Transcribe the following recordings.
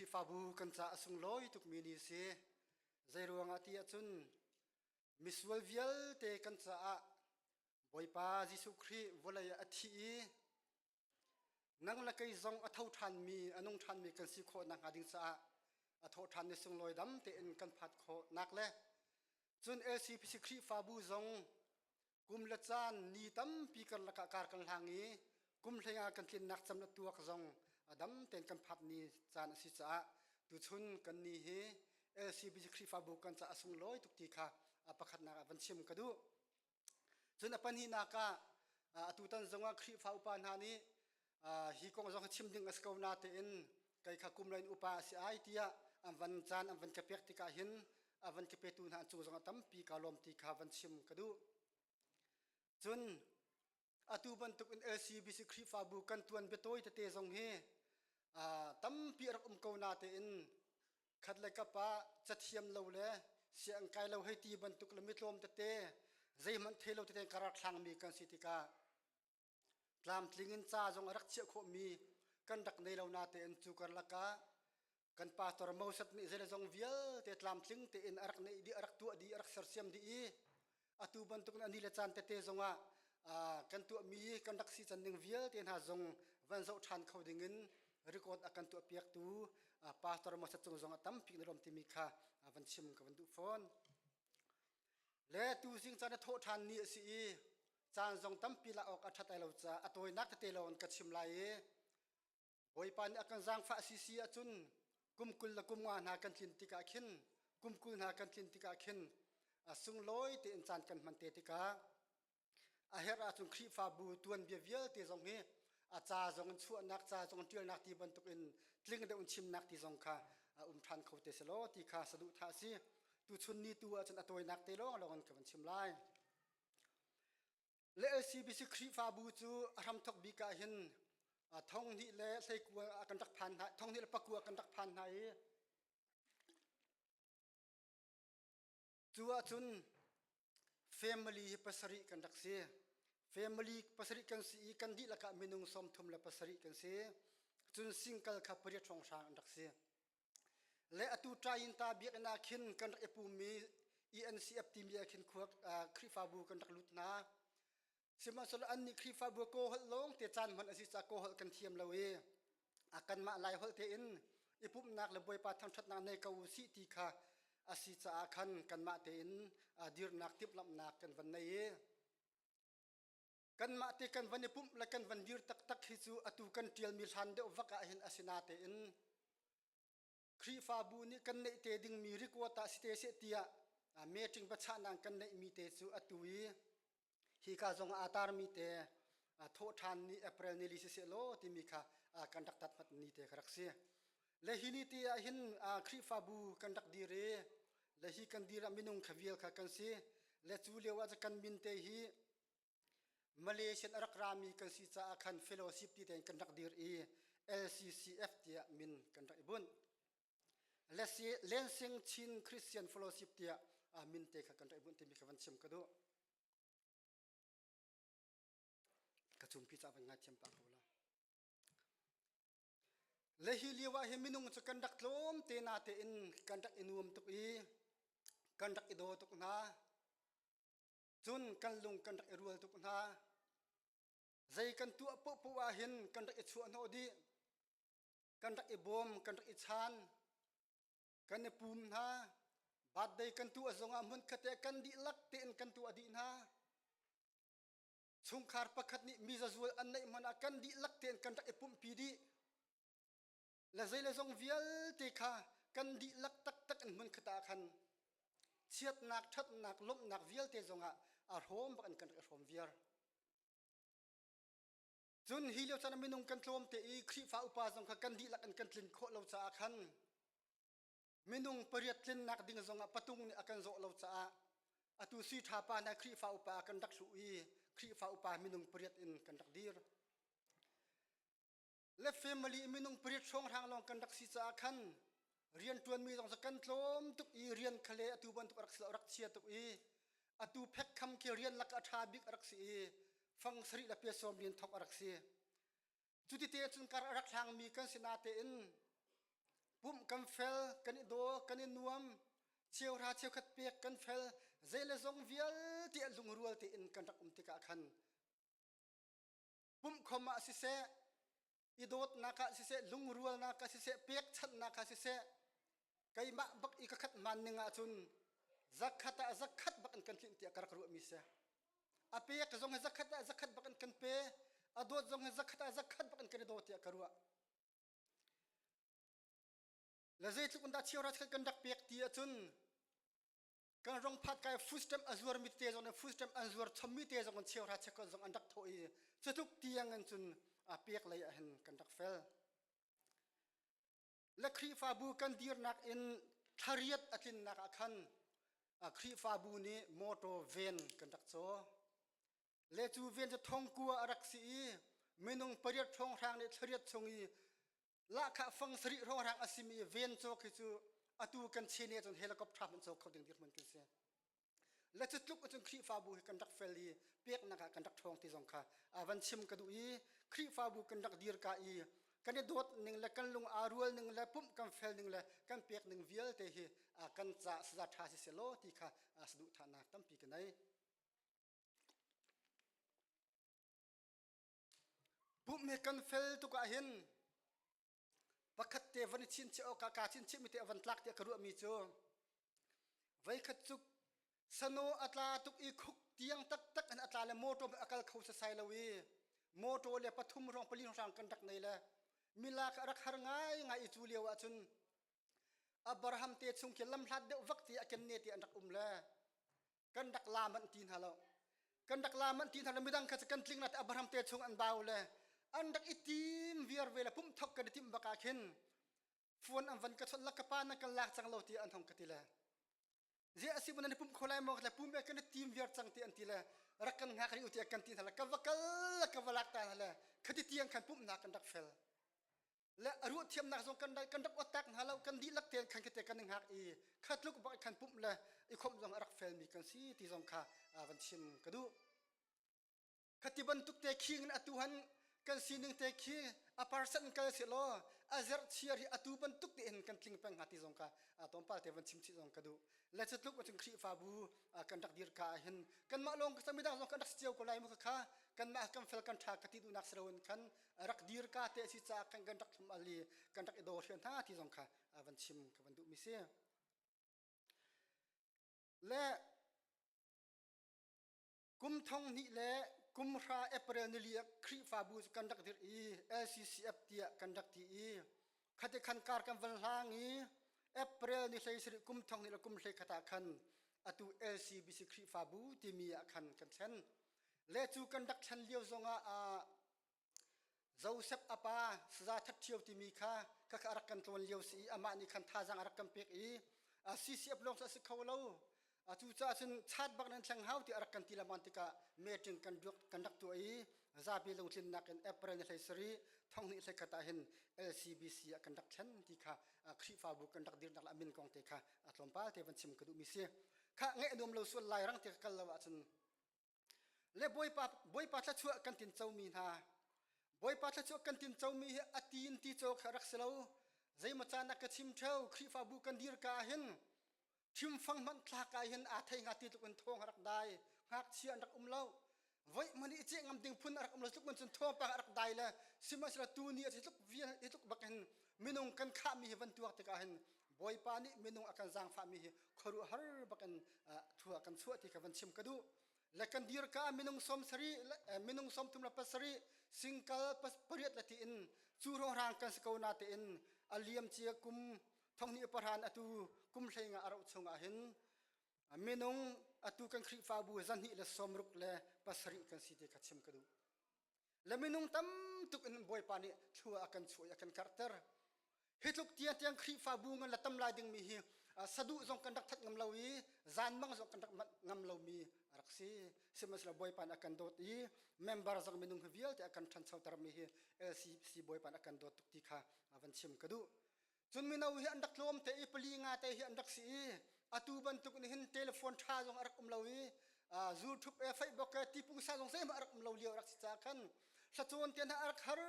Khrihfabu kan ca a sunglawi tukmi ni si. Zeiruangah ti ahcun misual vialte kan caah Bawipa Jesuh Khrih vawlei ah a thi i nang le kei zong a tho ṭhanmi, a nung ṭhanmi kan si khawh nakhnga ding caah a thawh ṭhan ni sunglawi dam tein kan phat khawh nak le cun LCPC Khrihfabu zong kum le caan ni tampi karlak ah kar kan hlang i kum hlei ah kan tlinnak cam le tuak zong a dam tein kan phak ni caan a si caah tuchun kan ni hi LCBC Khrihfabu kan caah a sunglawi tuk ti kha a pakhatnak ah van chim ka duh. Cun a pahnihnak ah atutan zongah Khrihfa upa hna nih hi kong zong hi chim ding a si ko na tein kei kha kum lain upa a si ai tiah an van caan an van ka pek tikah hin a van ka petu hna an cung zongah tampi ka lawm ti kha van chim ka duh. Cun atu bantuk in LCBC Khrihfabu kan tuan biatawi tete zong hi tampi a rak um ko na tein khat le kap ah cathiam lo le siang kai lo hei ti bantuk le mitlawm tete zeihmanh thei lo tete ka rak thlangmi kan si tikah tlamtling in ca zong a rak chiah khawhmi kan rak nei lo natein cu karlak ah kan pastor Moses nih zei le zong vialte tlamtling tein a rak neih dih a rak tuah dih a rak sersiam dih i atu bantuk in ani le caan tete zongah kan tuahmi kan rak si can ning vialte hna zong van zoh ṭhan kho dingin record a kan tuah piaktu pastor Moses cung zong a tampi na rom timi kha van chim ka van duh fawn. Le tu zing caan a thawh ṭhan ni a si i caan zong tampi lak awk a ṭhat ai lo caah a tawinak tete lawng ka chim lai i Bawipa nih a kan zaangfah sisi ahcun kum 20 le kum nga hna kan tlin tikah khin kum 20 hna kan tlin tikah khin a sunglawi tein caan kan hman te tikah a herh ahcun Khrihfabu tuanbia vialte zong hi a ca zong in chuahnak ca zong in ṭialnak ti bantuk in tling deuh in chimnak ti zong kha a um ṭhan kho te selaw ti kha saduhthah a si. Tuchun ni tu ahcun a tawinak te lawng lawng in ka van chim lai. Le LCBC Khrihfabu cu a hramthok bik ah hin thong hnih le hleikua ah kan rak phan hna thong hnih le pakua kan rak phan hna i cu ahcun family hi pasarih kan rak si. Family pasarih kan si i kan dihlak ah minung 37 kan si. Cun single kha pariat hrawnghrang an rak si. Le atu ṭain ta biakinn ah khin kan rak i pummi ENCF timi ah khin khua Khrihfabu kan rak lut hna. Sihmanhsehlaw annih Khrihfabu kaw holh lawng te caan hman a si caah kaw holh kan thiam lo i a kanmah Lai holh tein i pumhnak le Bawipa thangṭhatnak nei ko u sih ti kha a si caah khan kanmah tein dirnak timhlamhnak kan van nei i kanmah te kan van i pumh le kan van dir taktak hi cu atu kan ṭialmi hlan deuh vak ah hin a si natein Khrihfabu nih kan neih te dingmi record ah si te seh tiah meeting biachahnak kan neihmi te cu atu i hika zong aa tarmi te thawhṭhan ni April ni li siseh law timi kha kan rak tat hmat ni te kha rak si. Le hi ni te ah hin Khrihfabu kan rak dir i le hi kan dir ah minung kha vial kha kan si. Le cu lio ah kan min te hi Malaysian a rak rami kan si caah khan fellowship ti tein kan rak dir i LCCF tiah min kan rak i bunh. Lansing Chin Christian Fellowship tiah min te kha kan rak i bunh timi kha van chim ka duh. Ka cumpi ca van ngaithiam pah ko la. Le hi lio ah hin minung cu kan rak tlawm te na tein kan rak i nuam tuk i kan rak i daw tuk hna. Cun kan lung kan rak i rual tuk hna. Zei kan tuah paohpaoh ah hin kan rak i chuahhnawh dih. Kan rak i bawm, kan rak i chan. Kan i pum hna. Birthday kan tuah zongah hmunkhat te kan dihlak tein kan tuah dih hna. Chungkhar pakhat nih mi zazual an neih hmanh ah kan dihlak tein kan rak i pumhpi dih. Le zei le zong vialte kha kan dihlak taktak in hmunkhat ah khan chiatnak, ṭhatnak, lawmhnak vialte zongah a hrawm bak in kan rak i hrawm viar. Cun hi lio caan ah minung kan tlawm te i Khrihfa upa zong kha kan dihlak in kan tlin khawh lo caah khan minung pariat tlinnak ding zongah patung nih a kan zawh lo caah atu sui ṭha pa hna Khrihfa upa kan rak hluh i Khrihfa upa minung pariat in kan rak dir. Le family minung pariat hrawnghrang lawng kan rak si caah khan rianṭuanmi zong cu kan tlawm tuk i rian kha le atu bantuk a rak si lo rak chia tuk i atu phek kham khi rian lak a ṭha bik a rak si i fang sarih le pe sawm rian thok a rak si. Cuti te cun kar a rak hlangmi kan si natein pumh kan fel, kan i daw, kan i nuam, cheuhra cheukhat pek kan fel, zei le zong vialte lungrual tein kan rak um tikah khan pumhkhom ah siseh, i dawtnak ah siseh, lungrualnak ah siseh, pekchanhnak ah siseh, keimah bak i ka khat hman ning ahcun zakhat ah zakhat bak in kan tlinh tiah ka rak ruahmi si. A pek zong hi zakhat ah zakhat bak in kan pe, a dawt zong hi zakhat ah zakhat bak in kan i daw tiah ka ruah. Le zeitluk in dah chiara kan rak pek ti ahcun kan rong phat kai food stamp a zuar mi te zong le food stamp an zuar chommi te zong an cheuhra check zong an rak thawh i cutluk tiang in cun a pek lei ah hin kan rak fel. Le Khrihfabu kan dirnak in thlariat a tlinnak ah khan Khrihfabu nih motor van kan rak caw. Le cu van cu thongkua a rak si i minung pariat hrawnghrang nih thlariat chung i lahkhah fang sarih hrawnghrang a simi ven cawk hi cu atu kan chin cun helicopter hmanh cawk kho ding dirhmun kan si. Le cu tluk cun Khrihfabu hi kan rak fel i peknak ah kan rak ṭhawng ti zong kha van chim ka duh i Khrihfabu kan rak dir ka i kan i dawt ning le kan lung aa rual ning le pumh kan fel ning le kan pek ning vialte hi kan ca saza ṭha si selaw ti kha saduhthahnak tampi ka nei. Pumh hi kan fel tuk ah hin pakhat te van i chinchiah awk ah kaa chinchiah mi te a van tlak tiah ka ruahmi cu voikhat cu sano a tla tuk i khuk tiang taktak in a tla le motor a kal kho sasai lo i motor le pathum hrawng pali hrawng kan rak nei le milak a rak har ngai ngai i cu lio ah cun Abraham te chung khi lamhlat deuh vak ti a ken ne ti an rak um le kan rak la manh ti hna lo kan rak la manh ti hna lo midang kha cu kan tling la Abraham te chung an bau le an rak i tim viar ve le pum thok kan i tim bak ah khin phone an van ka chawnh la ka pa na kan lak cang lo ti an hong ka ti le zia asi mun an pum kho lai maw le pum e kan i tim viar cang ti an ti le rak kan ngak ri u ti kan ti hna le ka va kal ka va lak ta hna le khati tiang khan pum na kan rak fel le a ruah thiamnak zong kan kan rak ottak hna lo kan dihlak tein khan kete kan hngak i khatluk bak khan pumh le i khomh zong a rak felmi kan si ti zong kha van chim ka duh. Khati bantuk te khing in atu han kan sining te khi a percent kal si law a zerh chiar hi atu bantuk te in kan tling peng hnga ti zong kha tlawmpal te van chim chih zong ka duh. Le cutluk cun Khrihfabu kan rak dir ka ah hin kanmah lawng ka midang zong kan rak si cio ko lai mu kha kanmah kan fel kan ṭha ka ti duhnak si loin khan rak dir ka te si caah kan kan rak thlum al i kan rak i daw hrian hna ti zong kha van chim ka van duhmi si. Le kum thong hnih le kum hra April nili ah Khrihfabu cu kan rak dirh i LCCF tiah kan rak ti i khati khan kar kan van hlang i April ni hlei sarih kum thong hnih le kum hlei khat ah khan atu LCBC Khrihfabu timi ah khan kan thlen. Le cu kan rak thlen lio zongah ah Joseph a pa saza that ṭhio timi kha khakha a rak kan tlawn lio si i amah nih khan thazaang a rak kan pek i CCF lawng cu a si kho lo. Cucaah cun chat bak nan thleng hau ti a rak kan ti lengmang tikah meeting kan duak kan rak tuah i zapi lungtlinnak in April ni hlei sarih thong hnih hlei khat ah hin LCBC ah kan rak thlen ti kha Khrihfabu kan rak dirnak le a min kong te kha a tlawmpal te van chim ka duhmi si. Kha ngaih nuam lo sual lai rang te ka kal lo ahcun Le Bawipa, Bawipa thluachuah kan tin comi hna, Bawipa thluachuah kan tin comi hi a tin ti cawk rak si lo. Zeimaw caan ah ka chim ṭheo, Khrihfabu kan dir ka ah hin thimfang hmanh thlak ah hin aa thei hnga ti tluk in thawng a rak dai. Ngakchia an rak um lo. Voi hmanh i ceh ngam ding phun a rak um lo tluk cun thawngpang a rak dai le sihmanhsehlaw tu ni a si tluk vial hi tluk bak hin minung kan khahmi hi van tuak tikah hin Bawipa nih minung a kan zaangfahmi hi khuaruahhar bak in thua kan chuah ti kha van chim ka duh. Le kan dir ka minung som sarih minung sawmthum le pasarih singkal pariat le tiin cu hrawnghrang kan si ko na tein a liam cia kum thonghnih pahran atu kum hleinga a rauh chungah hin minung atu kan Khrihfabu zahnih le sawmruk le pasarih kan si ti kha chim ka duh. Le minung tam tuk in Bawipa nih thlua a kan chuah i a kan karhter. Hi tluk tiang tiang Khrihfabu ngan le tam lai dingmi hi saduh zong kan rak that ngam lo i zanmang zong kan rak manh ngam lomi a rak si. Sihmanhsehlaw Bawipa nih a kan dawt i member zong minung hi vialte a kan ṭhanchotermi hi LCC Bawipa nih a kan dawt tuk ti kha van chim ka duh. Cun mino hi an rak tlawm te i pali nga te hi an rak si i atu bantuk nih hin telephone ṭha zong a rak um lo i zulṭhup e Facebook e tipungsa zong zeihmanh a rak um lo lio a rak si caah khan hlacawn te hna a rak har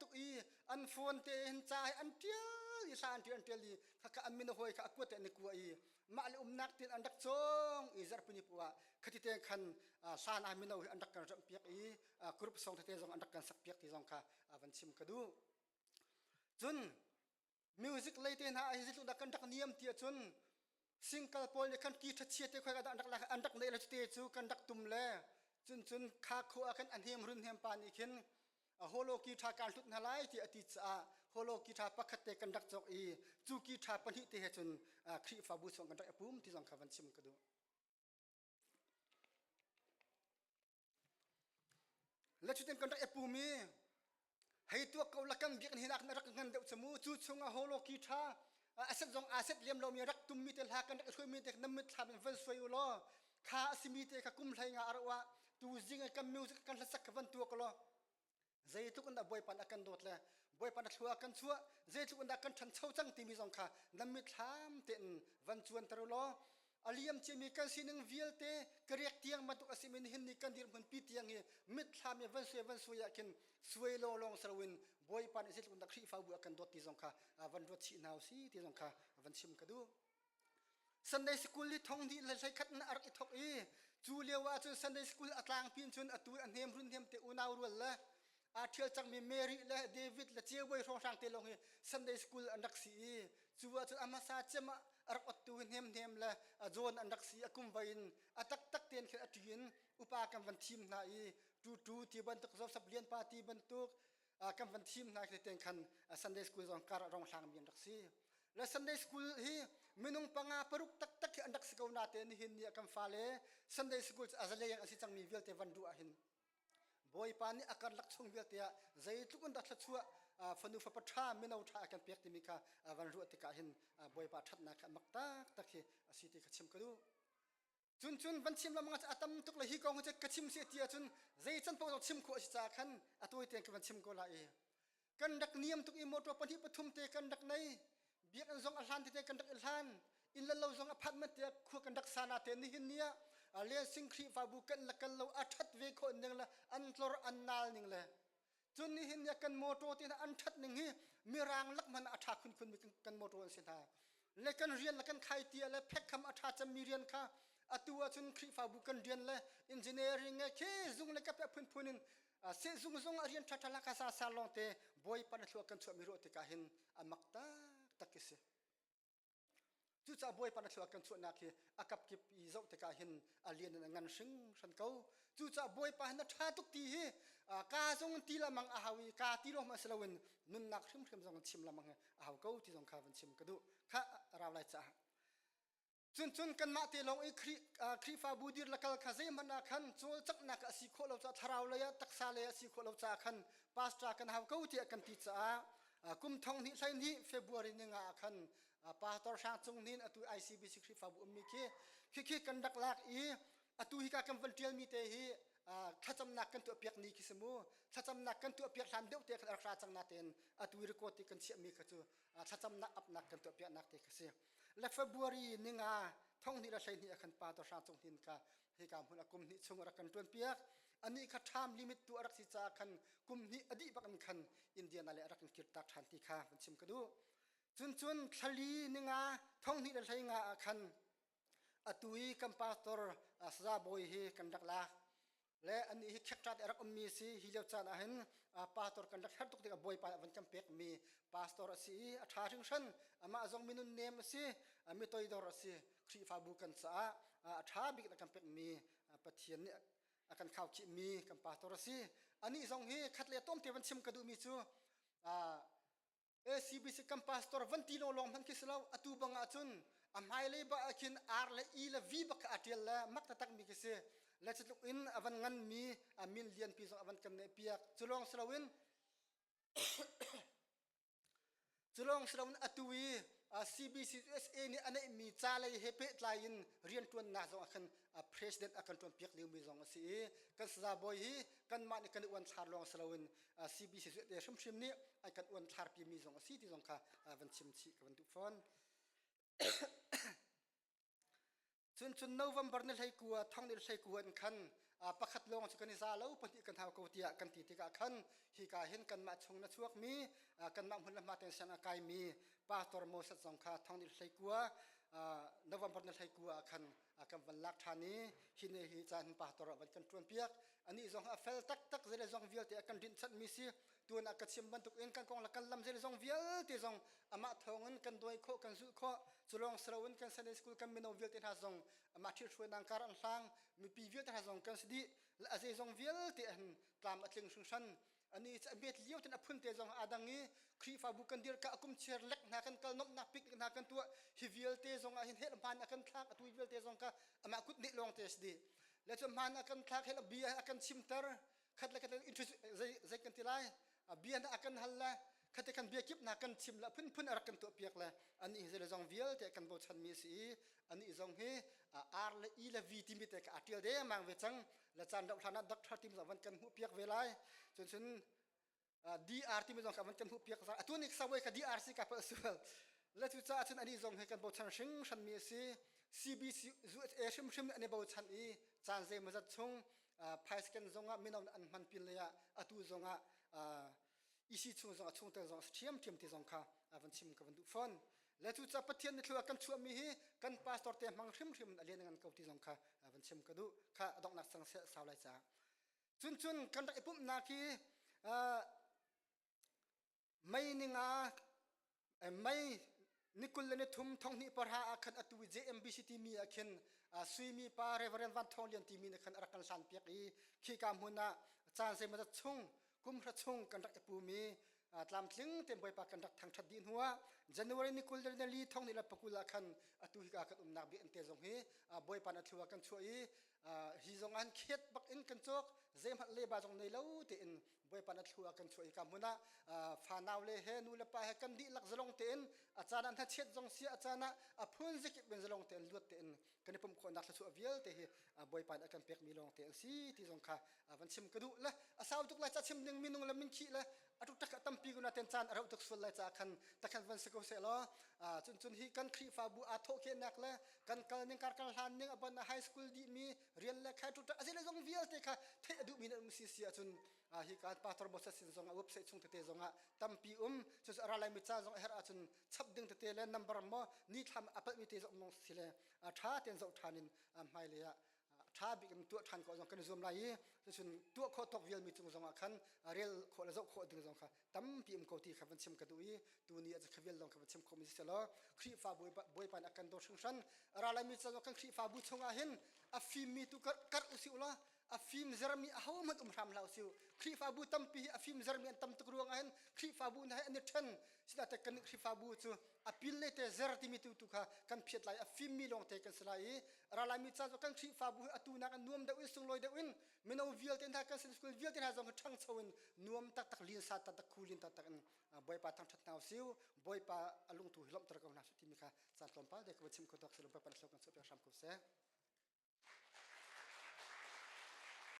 tuk i an phone te hin ca hi an ṭial. i hla an ṭial an ṭial i khakha an min a hawi kha a kuat te an i kua i mah le umnak tin an rak cawng i zarhpini poah ah khati te khan hlan ah mino hi an rak kan ramh piak i group song tete zong an rak kan sak piak ti zong kha van chim ka duh. Cun music lei te hna hi zeitluk dah kan rak niam ti ahcun single pawl nih khan ki ṭhachia te khoi dah an rak lak an rak neih le cute cu kan rak tum le cun cun kha khu ah khan a hnem run hnem pa nih khin a holo ki ṭha kaan hlut hna lai ti a ti caah holo ki ṭha pakhat te kan rak cawk i cu ki ṭha pahnih te he cun Khrihfabu chung kan rak i pum ti zong kha van chim ka duh. Le cutin kan rak i pum i hei tuak ko la kan biakinn hi nak rak ngan deuh cu mu cu chungah holo ki ṭha a set zong aa set liam lomi rak tummi te hla kan rak i hruaimi te nan mit thlam in van suai u law kha a simi te kha kum hlei nga a rauh ah tu zing i kan music kan hlasak kha van tuak law zeitluk in dah Bawipa nih a kan dawt le Bawipa na thlua kan chuah zeitluk in dah kan ṭhancho cang timi zong kha nan mitthlam tein van cuanter u law a liam ciami kan sining vialte ka riak tiang bantuk a simi nihin ni kan dirhmun pi tiang hi mitthlam i van suai van suai ah khin suai lawng lawng si loin Bawipa nih zeitluk in dah Khrihfabu a kan dawt ti zong kha van ruat chih hna u si ti zong kha van chim ka duh. Sunday School hi thong hnih le hleikhat in a rak i thok i cu lio ah cun Sunday School a tlangpi in cun atu a hnem run hnem te unau rual le aa ṭhial cangmi Mary le David le Cewei hrawnghrang te lawng hi Sunday School an rak si i cu ah cun a hmasa cem ah a rak ottu hi hnem hnem le a John an rak si a kum vai in a taktak tein khin a ṭi in upa kan van thim hna i tu ti bantuk Joseph Lian pa ti bantuk kan van thim hna khi ten khan Sunday School zong kar rong hlang mi an rak si. Le Sunday School hi minung panga paruk taktak hi an rak si ko na te nihin ni ah kan fale Sunday School cu a zaleng a si cangmi vialte van duh ah hin Bawipa nih a karlak chung vialte ah zeitluk in dah thluachuah fanu fapa ṭha mino ṭha a kan pek timi kha van ruah tikah hin Bawipa ṭhatnak kha mak taktak hi a si ti kha chim ka duh. Cun cun van chim lengmang ah a tam tuk le hi kong hi ka chim si ti ahcun zei can paoh zong chim khawh a si caah khan a tawi tein ka van chim ko lai i kan rak niam tuk i motor pahnih pathum te kan rak nei biakinn zong a hlan tete kan rak i hlan inn le lo zong apartment te khua kan rak sa na te nihin ni ah Lensing Khrihfabu kan la kal lo a that ve khawh ning le an tlor an nal ning le cun nihin ni kan motor te an that ning hi mirang lak man a tha khun khun mi kan motor an si hna le kan rian le kan khai tia le phek kham a tha cem mi rian kha atu ahcun Khrihfabu kan rian le engineering nge khi zung le kap phun phun in sehzung zung a rian tha tha laka sa sa lawng te bawipa na thlua kan chuah mi ruah tikah hin a mak tak tak ki si Cucaah Bawipa na thluak kan chuahnak hi a kapkip i zoh tikah hin a lian in a ngan hringhran ko. Cucaah Bawipa hi na ṭha tuk ti hi ka zong ti lamang a hau i ka ti lawng hmanh si loin nunnak hrimhrim zong chim lamang hi a hau ko ti zong kha van chim ka duh. Kha rau lai caah. Cun cun kanmah te lawng i Khrihfabu dir le kal kha zeihmanh ah khan cawlcanghnak a si khawh lo caah thlarau lei ah taksa lei ah a si khawh lo caah khan pastor kan hau ko tiah kan ti caah kum thong hnih hlei hnih February ni nga ah khan pastor Hrang Cung Hnin atu ICBC Khrihfabu ummi khi khi kan rak lak i atu hi ka kan van ṭialmi te hi thlacamnak kan tuah piak ni khi si mu thlacamnak kan tuah piak hlan deuh te khan rak ra cang natein atu record ti kan chiahmi kha cu thlacamnak apnak kan tuah piaknak te kha si le February ni nga thong hnih le 12 ah khan pastor Hrang Cung Hnin kha hika hmun a kum hnih chung a rak kan ṭuan piak anih kha term limit tu a rak si caah khan kum hnih a dih bak in khan Indiana le a rak in kirtak ṭhan ti kha van chim ka duh. Cun cun thlali ninga thong hnih le hlei nga ah khan atu i kan pastor saza bawi hi kan rak lak le anih hi khekṭat a rak ummi si hi lio caan ah hin pastor kan rak herh tuk tikah bawipa van kan pekmi pastor a si i a ṭha hringhran amah zong minun nem a si mi toidor a si Khrihfabu kan caah a ṭha bik na kan pekmi Pathian nih a kan khaukhihmi kan pastor a si. Anih zong hi khat le tom te van chim ka duhmi cu ACBC kan pastor van ti lawng lawng hmanh khi si lo atu bang ahcun a hmailei ba ah khin R le E le V bak kha a ṭial le mak taktak mi khi si le cutluk in a van nganmi a min lianpi zong a van kan neih piak cu lawng si loin Cu lawng si loin atu i CBCUSA nih a neihmi ca lei he pehtlai in rianṭuannak zong ah khan president a kan ṭuanpiak liomi zong a si i kan saza bawi hi kanmah nih kan i uanthlar lawng si loin CBCUSA hrimhrim nih an kan uanthlarpimi zong a si ti zong kha van chim chih ka van duh fawn. Cun cun November ni 19 thong ni 19 in khan. Pakhat lawng cu kan i za lo, pahnih kan hau ko tiah kan ti tikah khan hika hin kanmah chung na chuakmi, kanmah hmun le hma ten siang a kaimi Pastor Moses zong kha thong ni 19, November ni 19 ah khan kan van lak ṭhan i hi ne hi caan pastor ah van kan ṭuan piak. Anih zong a fel taktak, zeile zong vialte a kan rinhchanhmi si. Tuan ah ka chim bantuk in kan kong le kan lam zeile zong vialte zong amah thawngin kan duai khawh, kan zulh khawh. Culawng siloin kan Sunday school kan mino vialte hna zong amah ṭhithruainak kar an hlang, mipi vialte hna zong kan si dih. A zeizong vialte hin tlam a tling hringhran. Ani cu a met lio ten a phun te zong aa dang i Khrihfabu kan dir ka kum chiar lek hna kan kal nomhnak pik hna kan tuah. Hi vialte zong ah hin hel hmaan a kan thlak. Atu vialte zong ka amah kut nih lawng te si dih le cu hmaan a kan thlak, hel bia a kan chimter, khat le khat interest zei zei kan ti lai, bia na a kan hal le khate kan bia kip na kan chim le phunphun a rak kan tuah piak le ani hi zong vialte kan bochan mi si i ani zong hi R le E le V timi te ka a tial dengmang ve cang le caan rauh hlan ah doctor tim zong van kan hmuh piak ve lai. Cun cun DR timi zong ka van kan hmuh piak za atu nik sawai ka DRC ka pal sual le cu caah cun ani zong hi kan bochan hringhran mi a si. CBC USA hrimhrim an i bochan i caan zeimawzat chung phaisken zong ah mino an hman pin lei ah atu zong ah EC chung zong ah chungtel zong a si ṭhiamṭhiam ti zong kha van chim ka van duh fawn. Le cu ca Pathian ni thlua kan chuahmi hi kan pastor te hmang hrimhrim a lian ngan ko ti zong kha van chim ka duh. Kha a donghnak sang seh sau lai ca. Cun cun kan rak i pumhnak hi May ninga, May ni 23 2010 ah khan atu JMBC timi ah khin suimi pa Reverend Van Thawng Lian timi nih khan a rak kan hlan piak i khika hmun ah caan zeimawzat chung, kum hra chung kan rak i pum i tlamtling tein Bawipa kan rak thangṭhat dih hnuah January ni 24 2020 ah khan atu hika kan umnak biakinn te zong hi Bawipa na thlua kan chuah i hi zong an khet bak in kan cawk, zeihmanh leba zong nei lo tein Bawipa na thlua kan chuah i ka hmun ah fanau le he nu le pa he kan dihlak zalong tein, a caan ah hnachiat zong si, a caan ah a phun zikip in zalong tein, luat tein kan i pumh khawhnak thluachuah vialte hi Bawipa nih a kan pekmi lawng te an si ti zong kha van chim ka duh. Le a sau tuk lai ca chim ding minung le min khih le a tuk tak tampi kuna ten caan a rauh tuk sual lai ca khan takhan van si ko seh law. Cun cun hi kan Khrihfabu aa thawhkehnak le kan kal ning, kar kal hlan ning, abon high school dih mi rian le khai tuk azile zong vialte kha theih a duh mi na um si si ahcun hi ka pastor Moses sin zong ah website chung tete zong ah tampi um. Cu ra lai mi ca zong a herh ahcun chap ding tete le number mo ni thlam a palh mi te zong mong si le tha ten zoh than in hmai le ah tha bik in tuah than ko zong kan i zuam lai i cucun tuah khawh tawk vial mi cung zong ah khan rel khawh le zoh khawh ding zong kha tampi um ko ti kha van chim ka duh i tuni a kha vial lawng kha van chim khawh mi si law Khrihfa Bawipa nih a kan dawt hringhran. Ra lai mi ca kan Khrihfabu chungah hin a fimmi tu karh usih ulaw a fim zermi ahohmanh um hram hlah usih. Khrihfabu tampi hi a fim zermi an tam tuk ruangah hin Khrihfabu hna hi an i ṭhen. Sinain kan Khrihfabu cu a pil le te zer timi tu tu kha kan phiat lai, a fimmi lawngte kan si lai i ralaimi ca cu kan Khrihfabu hi atu nak in nuam deuh in, sunglawi deuh in, mino vialte hna, kan school vialte hna zong hi ṭhangcho in, nuam taktak, linsa taktak, khulin taktak in Bawipa thangṭhat hna usih. Bawipa a lungthu hi lawmhter ko hna sih timi kha caan tlawmpal te ka va chim kho tawk si lo. Bawipa na kan chuahpiak hram ko seh.